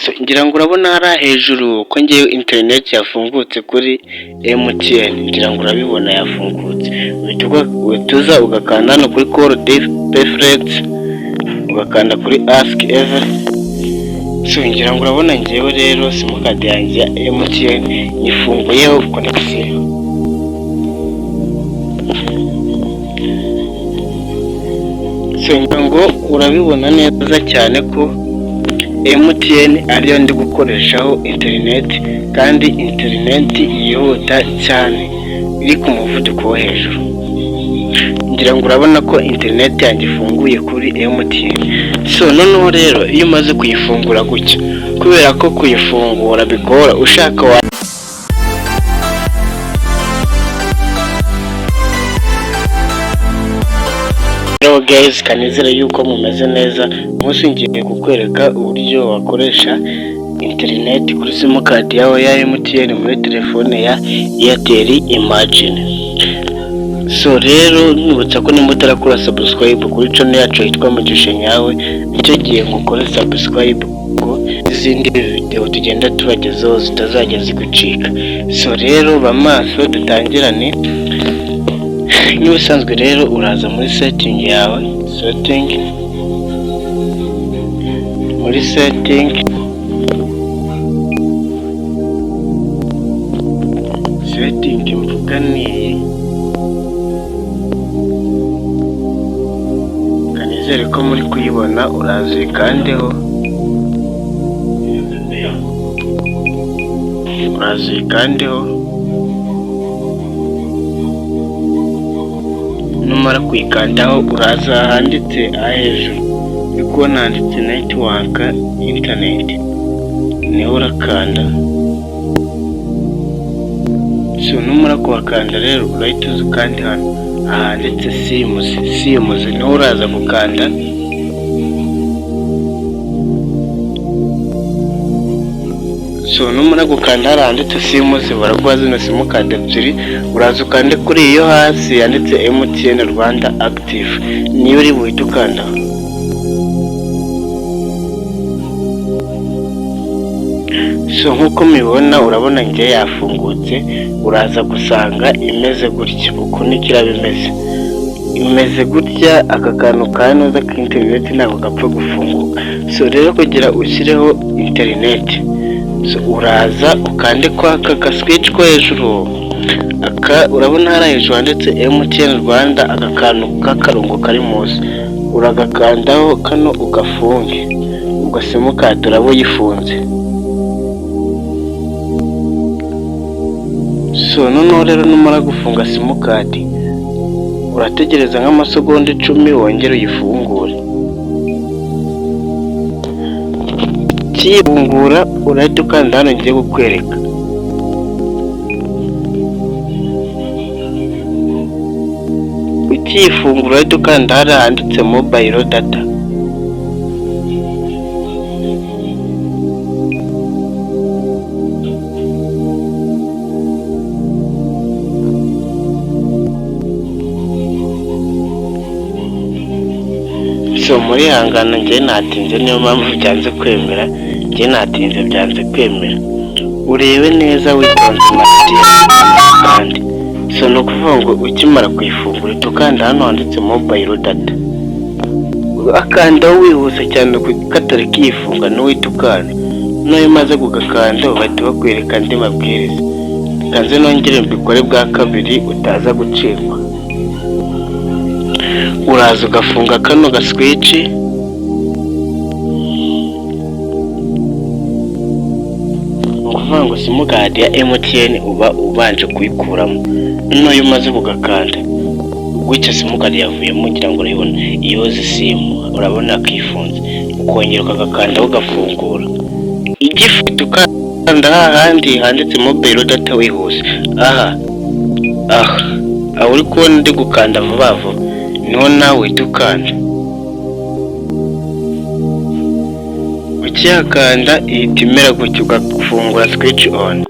Ngira ngo urabona hariya hejuru ko ngewe interineti yafungutse kuri MTN. Ngira ngo urabibona yafungutse. Uhita uza ugakanda hano kuri call preference, ugakanda kuri ask every. So ngira ngo urabona, ngewe rero simukadi yanjye ya MTN nyifunguyeho connexion. So ngira ngo urabibona neza cyane ko MTN ariyo ndi gukoreshaho interineti, kandi interineti yihuta cyane, iri ku muvuduko wo hejuru. Ngira ngo urabona ko interineti yanjye ifunguye kuri MTN. So noneho rero iyo umaze kuyifungura gutya, kubera ko kuyifungura bigora, ushaka wa Hello guys, kanizere yuko mumeze neza. Umunsi ngiye kukwereka uburyo wakoresha interineti kuri simukadi yawe ya MTN muri telefone ya Airtel Imagine. So rero nibutsa ko nimba utarakora subscribe kuri channel yacu yitwa Mugisha Nyawe, nicyo gihe ngo ukore subscribe ngo izindi video tugenda tubagezaho zitazajya zigucika. So rero ba maso, dutangirane. Nk'ibisanzwe rero uraza muri setting yawe, setting, muri setting, setting mvuga ni iyi. Kanizere ko muri kuyibona. Uraza uyikandeho, uraza uyikandeho. Numara kuyikandaho, uraza handitse aha hejuru, uri kubona handitse network internet, niho urakanda. So numara kuhakanda rero, urahita uza ukande hano ahanditse SIMs. SIMs niho uraza gukanda. So numara gukanda hariya handitse SIMs, baraguha zino simukadi ebyiri. Uraza ukande kuri iyo hasi yanditse MTN Rwanda active, niyo uri buhite ukandaho. So nk'uko mubibona, urabona ngewe yafungutse. Uraza gusanga imeze gutya, uku niko iraba imeze. Imeze gutya, aka kantu ka noza k'interineti ntabwo gapfa gufunguka. So rero kugira ushyireho interineti, so uraza ukande kwa aka gaswitch ko hejuru aka. Urabona hariya hejuru handitse MTN Rwanda, aka kantu k'akarongo kari munsi uragakandaho, kano ugafunge. Ubwo simukadi uraba uyifunze. So noneho rero numara gufunga simukadi, urategereza nk'amasegonda 10, wongere uyifungure. Ukiyifungura urahita ukanda hano ngiye kukwereka. Ukiyifungura urahita ukanda hariya handitse mobile data. So murihangana, njyewe natinze, niyo mpamvu byanze kwemera. Njyewe natinze, byanze kwemera. Urebe neza witonze kandi. So ni ukuvuga ngo ukimara kuyifungura uhita ukanda hano handitse mobile data. Akandaho wihuse cyane katari kiyifunga, ntuhite ukanda. Noneho umaze kugakanda, bahita bakwereka andi mabwiriza. Kanze nongere mbikore bwa kabiri utaza gucikwa. Uraza ugafunga kano gaswitch. Ni ukuvuga ngo simukadi ya MTN uba ubanje kuyikuramo. Noneho iyo umaze kugakanda gutya, simukadi yavuyemo, ngira ngo urayibona. Iyo SIM urabona ko ifunze, ukongera ukagakanda ugafungura. Igifite ukanda hahandi handitse mobile data wihuse. Aha aha aho uri kubona ndi gukanda vuba vuba, niho nawe uhita ukanda. Ukihakanda ihita imera gutya, ugafungura switch on.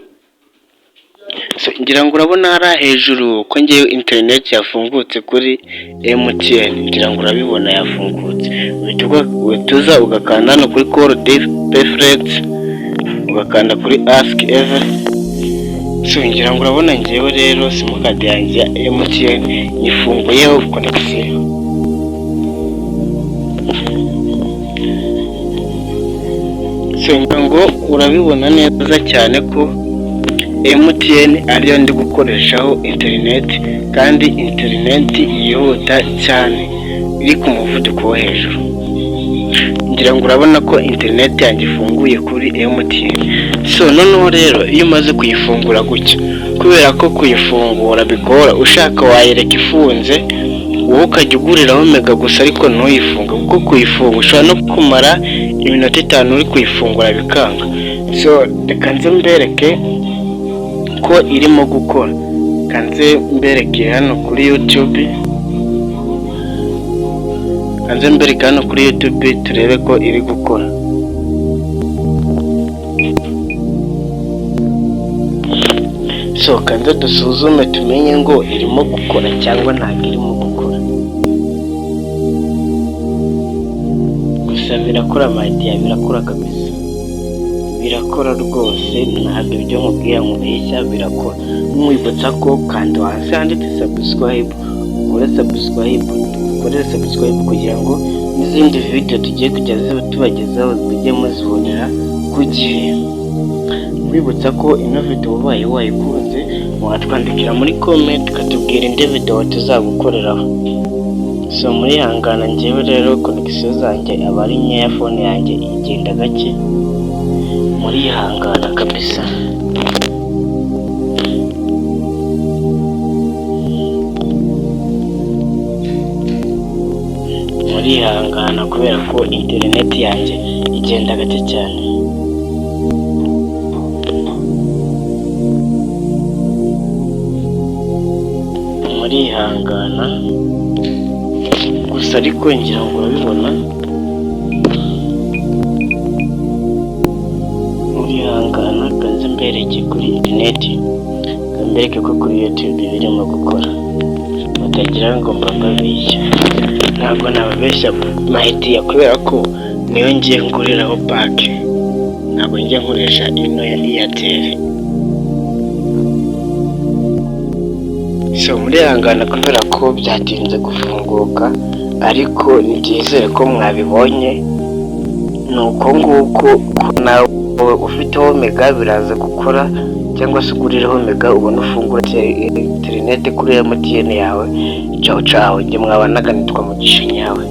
So ngira ngo urabona hariya hejuru ko ngewe interineti yafungutse kuri MTN. Ngira ngo urabibona yafungutse. Uhita uza ugakanda hano kuri call preference. Ugakanda kuri ask every. So ngira ngo urabona, ngewe rero simukadi yanjye ya MTN nyifunguyeho connection. So ngira ngo urabibona neza cyane ko MTN ariyo ndi gukoreshaho interineti, kandi interineti yihuta cyane, iri ku muvuduko wo hejuru. Ngira ngo urabona ko interineti yanjye ifunguye kuri MTN. So noneho rero iyo umaze kuyifungura gutya, kubera ko kuyifungura bigora, ushaka wayireka ifunze, wowe ukajya uguriraho mega gusa ariko ntuyifunge, kuko kuyifunga ushobora no kumara iminota 5 uri kuyifungura bikanga. So reka nze mbereke ko irimo gukora. Reka nze mbereke hano kuri YouTube, reka nze mbereke hano kuri YouTube turebe ko iri gukora. So kanze dusuzume tumenye ngo irimo gukora cyangwa ntabwo irimo gukora. Gusa birakora my dear, birakora kabisa, birakora rwose, ntabwo ibyo nkubwira nkubeshya, birakora. Nkwibutsa ko kanda hasi handitse subscribe, ukore subscribe, ukore subscribe kugira ngo n'izindi video tugiye kujya tubagezaho mujye muzibonera ku gihe. Nkwibutsa ko ino video ubaye wayikunze watwandikira muri comment ukatubwira indi video tuzagukoreraho. So murihangana, njyewe rero connection zanjye aba ari nkeya, phone yanjye igenda gake, murihangana kabisa. Murihangana kubera ko interineti yanjye igenda gake cyane. Murihangana gusa, ariko ngira ngo urabibona. Murihangana, kanze mbereke kuri interineti, mbereke ko kuri YouTube birimo gukora, batagira ngo mba mbabeshya. Ntabwo nababeshya my dear, kubera ko niyo ngiye nguriraho pack, ntabwo njya nkoresha ino ya Airtel. So murihangana kubera ko byatinze gufunguka, ariko nizere ko mwabibonye. Ni uko nguko ko nawe ufiteho mega biraza gukora, cyangwa se ugurireho mega ubone ufungura interineti kuri MTN yawe. Cawu cawu, njye mwabanaga nitwa Mugisha nyawe.